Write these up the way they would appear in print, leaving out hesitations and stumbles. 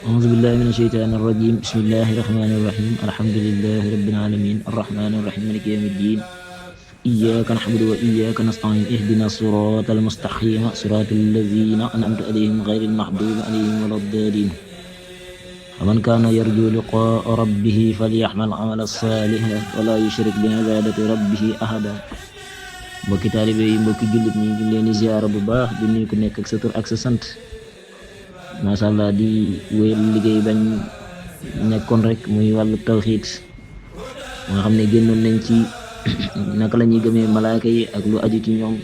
أعوذ بالله من الشيطان الرجيم بسم الله الرحمن الرحيم الحمد لله رب العالمين الرحمن الرحيم مالك يوم الدين إياك نعبد وإياك نستعين اهدنا الصراط المستقيم صراط الذين أنعمت عليهم غير المغضوب عليهم ولا الضالين ومن كان يرجو لقاء ربه فليعمل عملا صالحا ولا يشرك بعبادة ربه أحدا. mbokki taalibe yi mbokki jullit ñi ñu leen di ziyaara bu baax di nuyu ku nekk ak sa tur ak sa sant masha Allah di wéyal liggéey bañ nekkoon rek muy wàllu tawxiid nga xam ne génnoon nañ ci naka la ñuy gëmee malaaka yi ak lu aju ci ñoom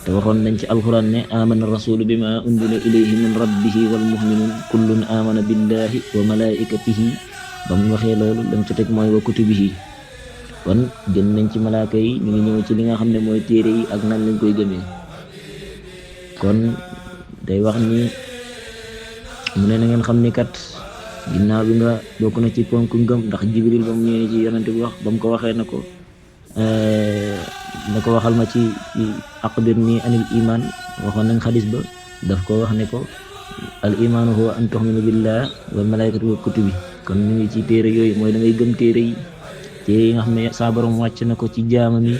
te waxoon nañ ci alxuraan ne amana rasulu bima unzila ilayhi min rabbihi wal mu'minun kullun amana billahi wa malaikatihi ba mu waxee loolu lañ ci teg mooy wa kutubihi. kon gën nañ ci malaaka yi ñu ngi ñëw ci li nga xam ne mooy téere yi ak nan lañ koy gëmee. kon day wax ni mu ne na ngeen xam ni kat ginnaaw bi nga bokk na ci ponk ngëm ndax Jibril ba mu ñëwee ci yonent bi wax ba mu ko waxee na ko waxal ma ci aqbir ni anil iman waxoon nañ xadis ba daf ko wax ne ko al imaanu huwa an tu'mina billah wal malaikati wa kutubi. kon ñu ngi ci téere yooyu mooy da ngay gëm téere yi nga xam ne saa borom wàcc na ko ci jaamam yi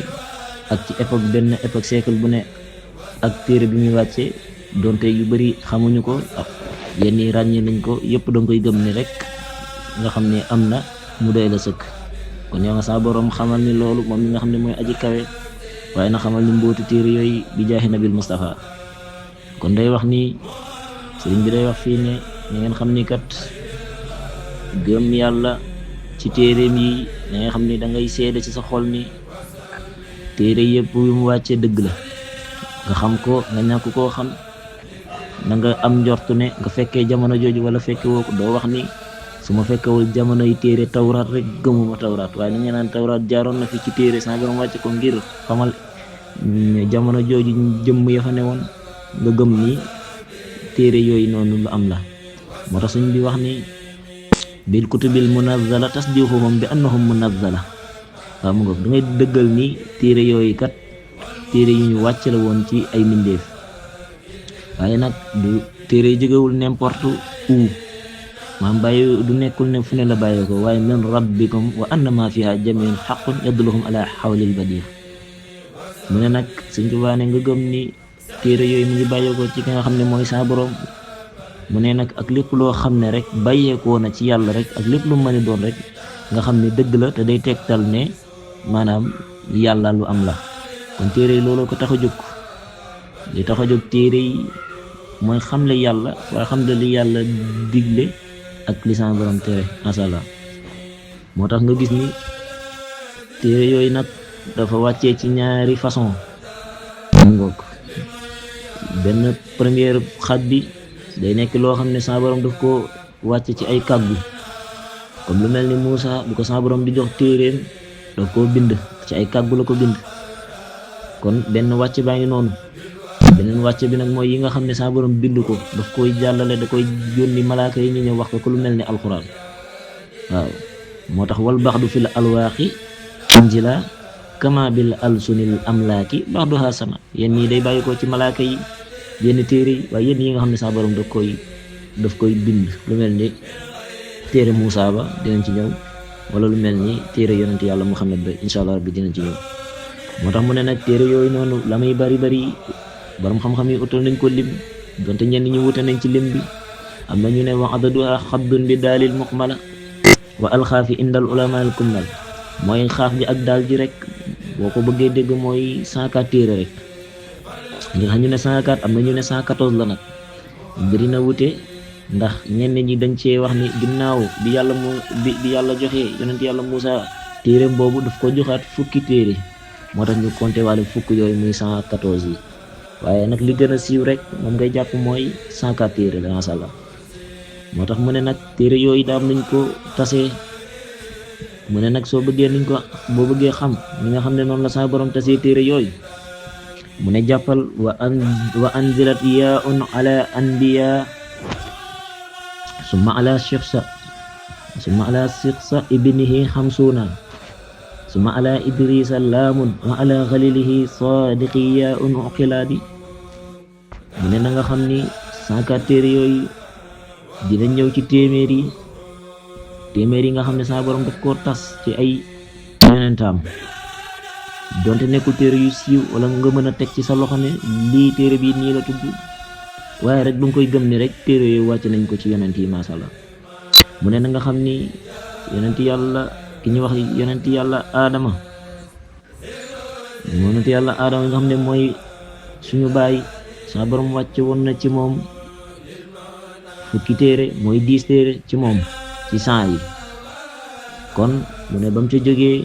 ak ci benn époque siècle bu ne ak téere bi muy wàcce donte yu bari xamuñu ko yenn yi ràññee nañ ko yëpp danga koy gëm ni rek nga xam ne am na mu doy la sëkk. kon yow nga saa borom xamal ni loolu moom mi nga xam ne mooy aji kawe waaye na xamal ni mbootu téere yooyu bi jaahi nabil Mustafa. kon day wax ni sëriñ bi day wax fii ne ngeen xam ni kat gëm yàlla ci téereem yi da nga xam ni da ngay seede ci sa xol ni téere yëpp yu mu wàccee dëgg la nga xam ko nga ñàkk koo xam na nga am njortu ne nga fekkee jamono jooju wala fekke woo ko doo wax ni su ma fekkewul jamono yi téere tawraat rek gëmuma tawraat waaye na nga naan tawraat jaaroon na fi ci téere sa borom wàcce ko ngir xamal jamono jooju jëmm ya fa ne woon nga gëm ni téere yooyu noonu lu am la. moo tax suñ bi wax ni bil kutubil munazzala tasdiquhum bi annahum munazzala waaw mu ngoog da ngay dëggal ni téere yooyu kat téere yu ñu wàcc la woon ci ay mbindeef waaye nag du téere jógewul n'importe où maam bàyyi du nekkul ne fu ne la bàyyi ko waaye min rabbikum wa anna ma fiha jamiun haqqun yadulluhum ala hawlil badir. mu ne nag Sëñ Tuubaa ne nga gëm ni téere yooyu mu ngi bàyyi ko ci ki nga xam ne mooy sa borom. mu ne nag ak lépp loo xam ne rek bàyyeekoo na ci yàlla rek ak lépp lu mën a doon rek nga xam ne dëgg la te day tegtal ne maanaam yàlla lu am la. kon téere yi looloo ko tax a jóg li tax a jóg téere yi mooy xamle yàlla waaye xamle li yàlla digle ak li sa borom tere masala. moo tax nga gis ni téere yooyu nag dafa wàccee ci ñaari façon ngoog benn première xaaj bi day nekk loo xam ne sa borom daf ko wàcce ci ay kàggu comme lu mel ni Muusa bu ko sa borom di jox téeréem daf koo bind ci ay kàggu la ko bind. kon benn wàcce baa ngi noonu. beneen wàcce bi nag mooy yi nga xam ne sa borom bind ko daf koy jàllale da koy yónni malaaka yi ñu ñëw wax ko lu mel ni alxuraan waaw. moo tax wal baxdu fil alwaaqi anjila kama bil alsunil amlaaki baxduha sama yéen ñii day bàyyi ko ci malaaka yi yenn téere yi waaye yenn yi nga xam ne sa borom daf koy bind lu mel ni téere Muusa ba dinañ ci ñëw wala lu mel ni téere yonent yàlla Muhammad ba insha Allah rabbi dinañ ci ñëw. moo tax mu ne nag téere yooyu noonu la muy bari borom xam-xam yi utal nañ ko lim donte ñenn ñi wute nañ ci lim bi am na ñu ne wa adaduha xabdun bi daalil muqmala wa alxaafi indal ulama al kummal mooy xaaf bi ak daal ji rek boo ko bëggee dégg mooy 104 téere rek. nga xam ñu ne 104 am na ñu ne 114 la nag bëri na wute ndax ñenn ñi dañ cee wax ni ginnaaw bi yàlla joxee yonent yàlla Muusa téereem boobu daf ko joxaat fukki téere moo tax ñu compté wàlle fukk yooyu muy 114 yi waaye nag li gën a siiw rek moom ngay jàpp mooy 104 téere la masha Allah. moo tax mu ne nag téere yooyu daam nañ ko tasee mu ne nag boo bëggee xam ni nga xam ne noonu la sa borom tasee téere yooyu mu ne jàppal wa anzilat yaa'un ala anbiya summa ala siqsa ibnihi xamsuuna summa ala idrisa laamun wa ala xalilihi sadiqi yaa'un uqilaadi. mu ne na nga xam ni 104 téere yooyu dinañ ñëw ci téeméer yi nga xam ne saa borom daf koo tas ci ay yonentaam donte nekkul téere yu siiw wala nga mën a teg ci sa loxo ne lii téere bi nii la tudd waaye rek du nga koy gëm ni rek téere yooyu wàcc nañ ko ci yonent yi masha Allah mu ne na nga xam ni yonent yàlla ki ñuy wax yonent yàlla aadama nga xam ne mooy suñu baay saa borom wàcce woon na ci moom fukki téere mooy 10 téere ci moom ci 100 yi kon mu ne ba mu ca jógee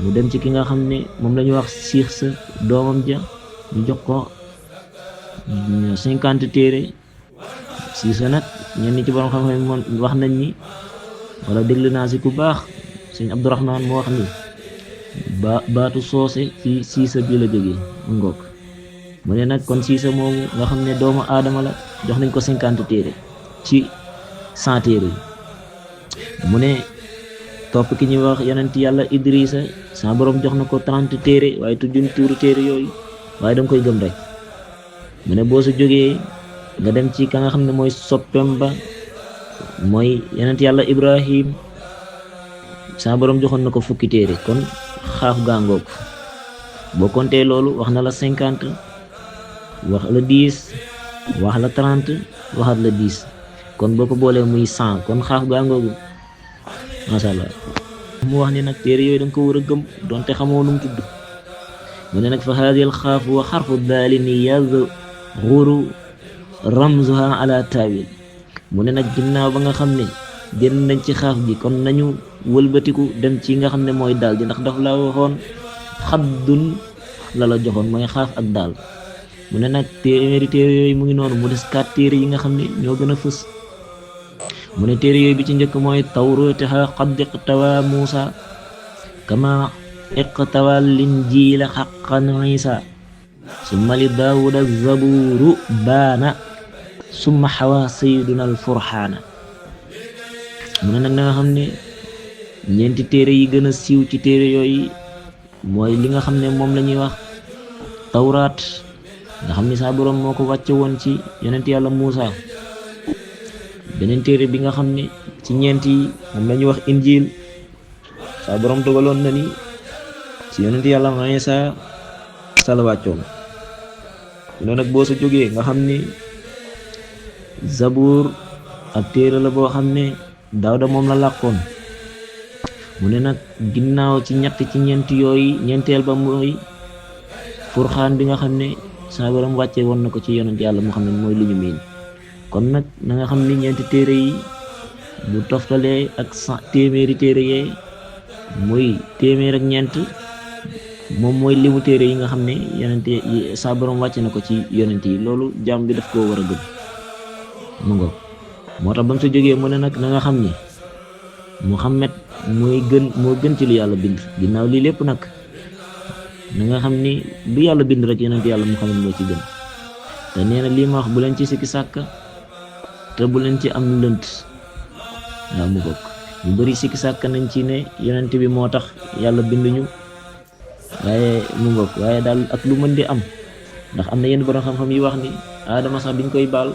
mu dem ci ki nga xam ne moom la ñuy wax siix sa doomam ja ñu jox ko 50 téere siix sa nag ñenn ci borom xam-xam moom wax nañ ni wala déglu naa si ku baax sëñ Abdourahman moo wax ni baatu soose ci siisa bi la jógee mu ngoog mu ne nag kon siisa moomu nga xam ne doomu aadama la jox nañ ko 50 téere ci 100 téere mu ne topp ki ñuy wax yonent yàlla Idrissa sa borom jox na ko 30 téere waaye tudduñ tuuru téere yooyu waaye danga koy gëm rek mu ne boo su jógee nga dem ci ka nga xam ne mooy soppem ba mooy yonent yàlla Ibrahim sa borom joxoon na ko fukki téere kon xaaf gaangoog boo compté loolu wax na la 50 wax la 10 wax la 30 waxat la 10 kon boo ko boolee muy 100 kon xaaf gaangoogu masha Allah mu wax ni nag téere yooyu da nga ko war a gëm donte xamoo nu mu tudd mu ne nag fa haadil xaaf wa xarfu daalini yazghuru ramzuha ala taawil mu ne nag ginnaaw ba nga xam ne génn nañ ci xaaf gi kon nañu wëlbatiku dem ci nga xam ne mooy daal ji ndax daf la waxoon xaddun la joxoon mooy xaaf ak daal mu ne nag téeméeri téere yooyu mu ngi noonu mu des 4 téere yi nga xam ne ñoo gën a fës mu ne téere yooyu bi ci njëkk mooy tawrataha qad iqtawa Muusa kama iqtawa linjiila haqqan Iisa summa li Daawuda zaburu baana summa hawa sayyiduna al-furhaana mu ne nag na nga xam ne ñeenti téere yi gën a siiw ci téere yooyu mooy li nga xam ne moom la ñuy wax tawraat nga xam ne saa borom moo ko wàcce woon ci yonent yàlla Muusa beneen téere bi nga xam ne ci ñeent yi moom la ñuy wax injil saa borom dogaloon na ni ci yonent yàlla Iisa sala wàccoon loolu nag boo sa jógee nga xam ni zabuur ab téere la boo xam ne Daawda moom la làkkoon mu ne nag ginnaaw ci ñeent yooyu ñeenteel ba mooy furxaan bi nga xam ne saa borom wàcce woon na ko ci yonent yàlla moo xam ne mooy lu ñu miin kon nag na nga xam ni ñeenti téere yi bu toftalee ak téeméeri téere yee muy téeméer ak ñeent moom mooy limu téere yi nga xam ne yonent yi saa borom wàcce na ko ci yonent yi loolu jaam bi daf koo war a gëm mu ngo moo tax ba mu sa jógee mu ne nag na nga xam ni Muhammad moo gën ci lu yàlla bind ginnaaw lii lépp nag na nga xam ni lu yàlla bind rek yonent yàlla Muhammad moo ci gën te nee na lii ma wax bu leen ci sikki sàkka te bu leen ci am lënt waaw mu bokk ñu bari sikki sàkka nañ ci ne yonent bi moo tax yàlla binduñu waaye mu bokk waaye daal ak lu mën di am ndax am na yenn borom xam-xam yi wax ni Aadama sax biñ koy baal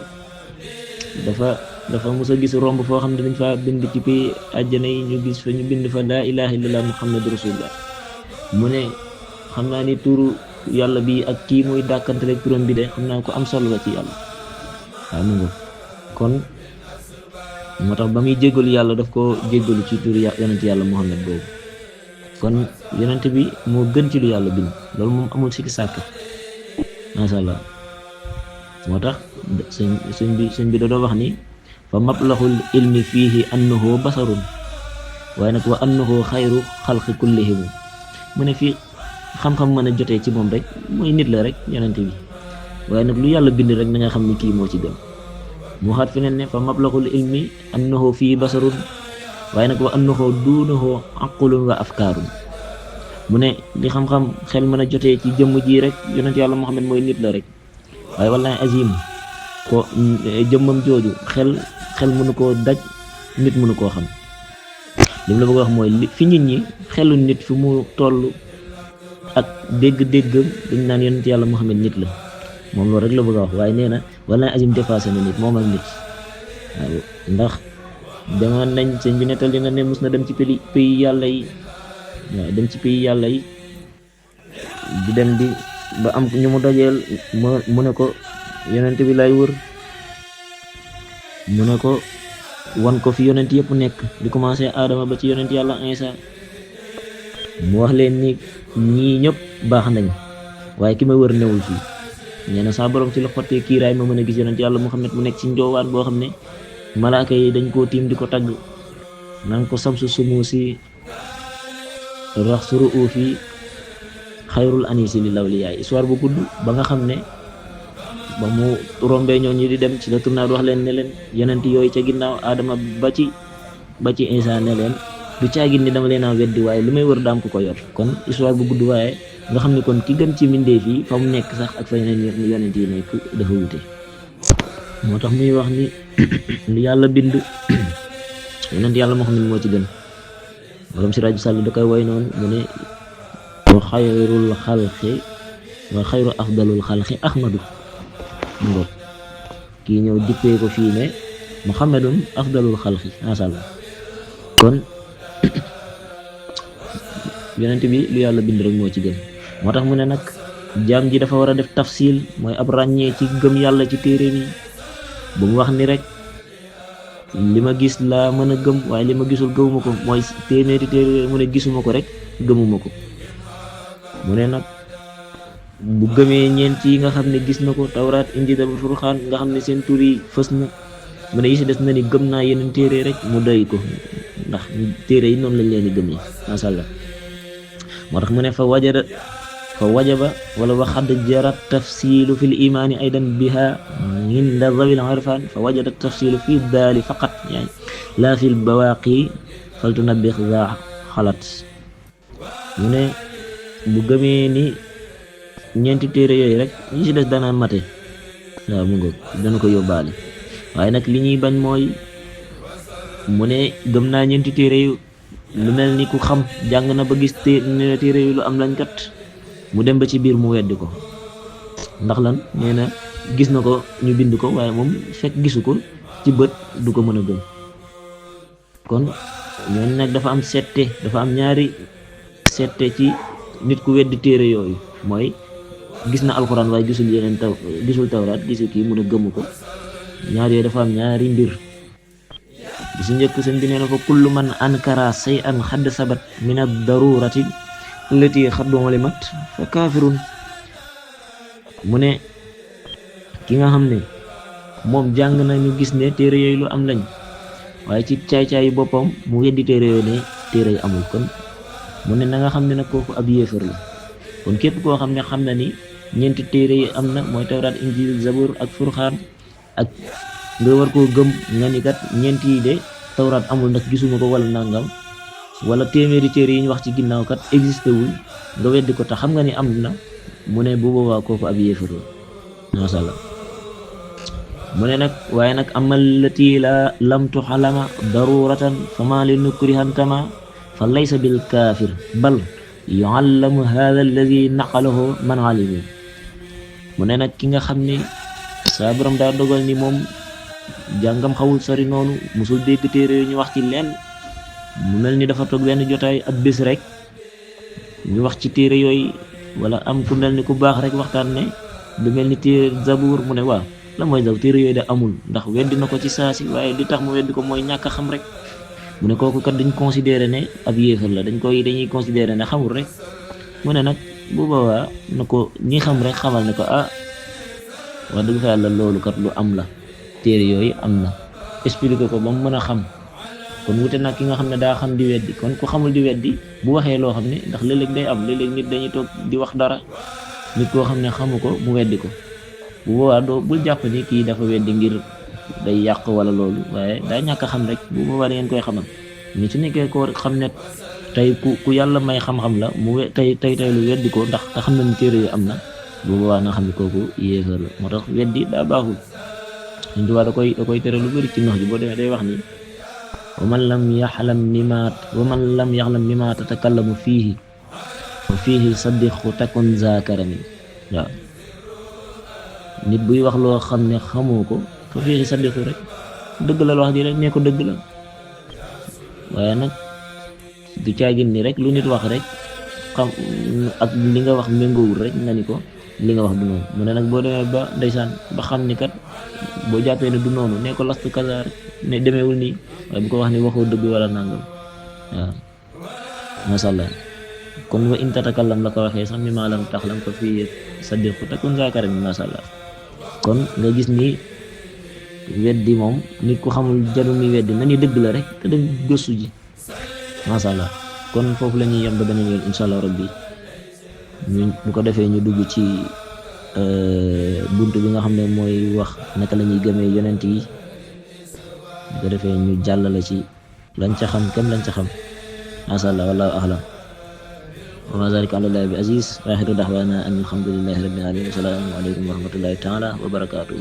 dafa mos a gis romb foo xam ne dañ fa bind ci pi àjjana yi ñu gis fa ñu bind fa laa ilaha illallah muhammadu rasulullah mu ne xam naa ni turu yàlla bi ak kii muy dàkkantale turam bi de xam naa ko am solo la ci yàlla waaw mu ngoog kon moo tax ba muy jéggalu yàlla daf ko jéggalu ci turu yonent yàlla muhammad boobu kon yonent bi moo gën ci lu yàlla bind loolu moom amul sikki sàkk masha Allah moo tax sëñ bi da wax ni fa mablaxul ilmi fiihi annahu basarun waaye nag wa annahu xayru xalqi kullihim mu ne fii xam-xam mën a jotee ci moom rek mooy nit la rek yonent bi waaye nag lu yàlla bind rek na nga xam ni kii moo ci gën mu xaat feneen ne fa mablaxul ilmi annahu fii basarun waaye nag wa annahu duunahu aqlun wa afkaarun mu ne li xam-xam xel mën a jotee ci jëmm ji rek yonent yàlla Muhammad mooy nit la rek waaye wallahi azim ko jëmmam jooju xel mënu koo daj nit mënu koo xam li mu la bëgg wax mooy fi nit ñi xelu nit fi mu toll ak dégg-déggam dañ naan yonent yàlla Muhammad nit la moom loolu rek la bëgg a wax waaye nee na wallahi azim dépassé na nit moom ak nit waaw ndax demoon nañ sëñ bi nettali na ne mus na dem ci pays yàlla yi waaw dem ci pays yàlla yi di dem di ba am ñu mu dajeel mu ne ko yonent bi lay wër mu ne ko wan ko fi yonent yëpp nekk di commencé Adama ba ci yonent yàlla Isa mu wax leen ni ñii ñëpp baax nañ waaye ki ma wër newul fii nee na saa borom ci la xottee kiiraay ma mën a gis yonent yàlla Muhammad mu nekk ci njoowaan boo xam ne malaaka yi dañ koo tiim di ko tagg naan ko samsu sumuusi rax suru fi xayrul anisi li lawliyaay histoire bu gudd ba nga xam ne ba mu rombee ñoo ñi di dem ci la tournaat wax leen ne leen yonent yooyu ca ginnaaw Adama ba ci Isa ne leen du caagin ni dama leen a weddi waaye li may wër daam ku ko yor kon histoire bu gudd waaye nga xam ne kon ki gën ci mbindeef yi fa mu nekk sax ak fa yeneen yonent yi nekk dafa wute moo tax muy wax ni lu yàlla bind yonent yàlla moo xam ne moo ci gën borom si rajo Sall da koy woy noonu mu ne wa xayrul xalqi wa xayru afdalul xalqi ahmadu ngor kii ñëw dippee ko fii ne muhammadun afdalul xalqi masàllah kon yonent bi lu yàlla bind rek moo ci gën moo tax mu ne nag jaam ji dafa war a def tafsil mooy ab ràññee ci gëm yàlla ci téere mi bu mu wax ni rek li ma gis laa mën a gëm waaye li ma gisul gëmuma ko mooy téeméeri téere mu ne gisuma ko rek gëmuma ko mu ne nag bu gëmee ñeent yi nga xam ne gis na ko tawraat injiil ak furqaan nga xam ne seen tur yi fës na mu ne yi si des na ni gëm naa yeneen téere rek mu doy ko ndax téere yi noonu lañ leen di gëmee masha Allah moo tax mu ne fa wajaba wala waxad jarat tafsilu fi l imaani aydan biha inda zawil irfan fa wajada tafsilu fi daali faqat yani laa fi l bawaaqi faltunabix za xalat mu ne bu gëmee ni ñeenti téere yooyu rek ñi ci des dana mate waaw mu ngoog dana ko yóbbaale waaye nag li ñuy bañ mooy mu ne gëm naa ñeenti téere yu lu mel ni ku xam jàng na ba gis téere yu lu am lañ kat mu dem ba ci biir mu weddi ko ndax lan nee na gis na ko ñu bind ko waaye moom fekk gisu ko ci bët du ko mën a gëm kon ñooñu nag dafa am sette dafa am ñaari sette ci nit ku weddi téere yooyu mooy gis na alxuraan waaye gisul tawraat gisul kii mun a gëmu ko ñaar yooyu dafa am ñaari mbir bi si njëkk sëñ bi nee na ko kullu man ankara say an xadd sabat min ad darurati allati xaddu ulimat fa kaafirun mu ne ki nga xam ne moom jàng na ñu gis ne téere yooyu lu am lañ waaye ci caay-caay boppam mu weddi téere yooyu ne téere yi amul kon mu ne na nga xam ne nag kooku ab yéefar la kon képp koo xam ne xam na ni ñeenti téere yi am na mooy tawraat injiil zabur ak furxaan ak nga war koo gëm nga ni kat ñeenti yi de tawraat amul ndax gisuma ko wala nangam wala téeméeri téere yi ñu wax ci ginnaaw kat existé wul nga weddi ko te xam nga ni am na mu ne bu boobaa kooku ab yéefar la masha Allah mu ne nag waaye nag amal lati la lam tuxalama daruratan fama li nukrihan kama fa laysa bil kaafir bal yuallamu hada alladi naqalahu man alimu mu ne nag ki nga xam ne saa borom daa dogal ni moom jàngam xawul sori noonu musul dégg téere yu ñu wax ci leen mu mel ni dafa toog benn jotaay ab bés rek ñu wax ci téere yooyu wala am ku mel ni ku baax rek waxtaan ne lu mel ni téere zabuur mu ne waaw la mooy daw téere yooyu de amul ndax weddi na ko ci saasi waaye li tax mu weddi ko mooy ñàkk a xam rek mu ne kooku kat dañ considéré ne ab yéefar la dañuy considéré ne xamul rek mu ne nag bu boobaa na ko ñi xam rek xamal ne ko wax dëgg fa yàlla loolu kat lu am la téere yooyu am na expliqué ko ba mu mën a xam kon wute nag ki nga xam ne daa xam di weddi kon ku xamul di weddi bu waxee loo xam ne ndax léeg-léeg day am léeg-léeg nit dañuy toog di wax dara nit koo xam ne xamu ko mu weddi ko bu boobaa bul jàpp ni kii dafa weddi ngir day yàq wala loolu waaye daa ñàkk a xam rek bu boobaa da ngeen koy xamal mais su nekkee ko xam ne tey ku yàlla may xam-xam la mu tey lu weddi ko ndax te xam na ni téere yu am na bu boobaa nga xam ne kooku yéefar la moo tax weddi daa baaxul Sëñ Tuubaa da koy tere lu bëri ci nox ji boo demee day wax ni wa man lam yaxlam mimma tatakallamu fiihi wa fiihi saddiqu takun zakarami waaw nit buy wax loo xam ne xamoo ko fa fiihi saddiqu rek dëggalal wax ji rek ne ko dëgg la waaye nag du caagin ni rek lu nit wax rek xam ak li nga wax méngoowul rek nga ni ko li nga wax du noonu mu ne nag boo demee ba ndeysaan ba xam ni kat boo jàppee ne du noonu ne ko lastu kaza rek ne demeewul nii waaye bu ko wax ni waxoo dëgg wala nangam waaw masha Allah kon wa in tatakallam la ko waxee sax mi maa lam taxlam ko fii sadiqu takun zaakara mi masha Allah kon nga gis ni weddi moom nit ku xamul jaru mi weddi na ni dëgg la rek te dem gëstu ji masha Allah kon foofu la ñuy yem ba beneen yoon insha Allah rabbi ñu bu ko defee ñu dugg ci buntu bi nga xam ne mooy wax naka la ñuy gëmee yonent yi bu ko defee ñu jàllale ci lañ ca xam kem lañ ca xam masha Allah wallahu a'lam wa ma zalika ala llahi bi aziz wa axiru daxwaana an alhamdulillahi rabbil alamin wa salaamu alaykum wa rahmatullahi taala wa barakatuh